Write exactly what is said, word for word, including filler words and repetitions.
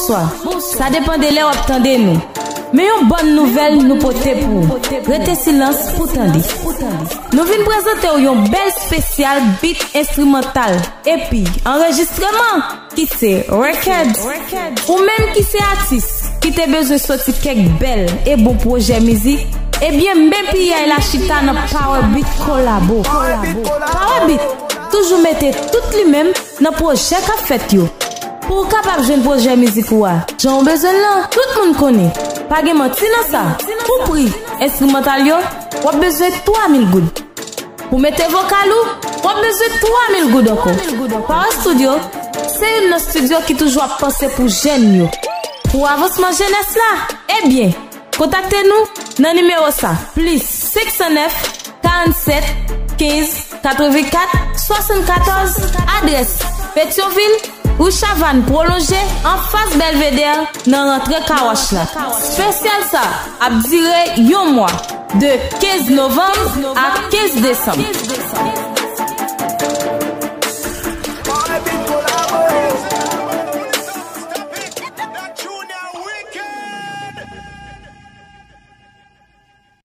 Bonswa. Sa depann de lè w ap tande nou. Men yon bòn nouvèl nou pote pou ou. Rete silans pou tande. Nou vin prezante w yon bèl espesyal beat enstrimantal epi anrejistreman ki se Record. Ou menm ki se atis ki te bezwen soti kèk bèl e bon pwojè mizik, ebyen men piyay la chita nan Power Beat Kolabo. Power Beat toujou mete tout li menm nan pwojè k ap fèt yo. Pou w kapab jwenn pwojè mizik ou a jan w bezwen l lan, tout moun konnen, pa gen manti nan sa. Pou pri enstrimantal yo, w ap bezwen twa mil goud. Pou mete vokal ou, w ap bezwen twa mil goud ankò. Power Studio se youn nan estidyo ki toujou ap panse pou jèn yo. Pou avansman jenès la, ebyen, kontakte nou nan nimewo sa, plis senk san nèf, karannsenk, kenz, katrevenkat, swasannkatòz, adrès Petyonvil, Ri Chavann pwolonje, anfas Bèlvedè, nan rantre kawòch la. Espesyal sa ap dire yon mwa, de kenz novanm a kenz desanm.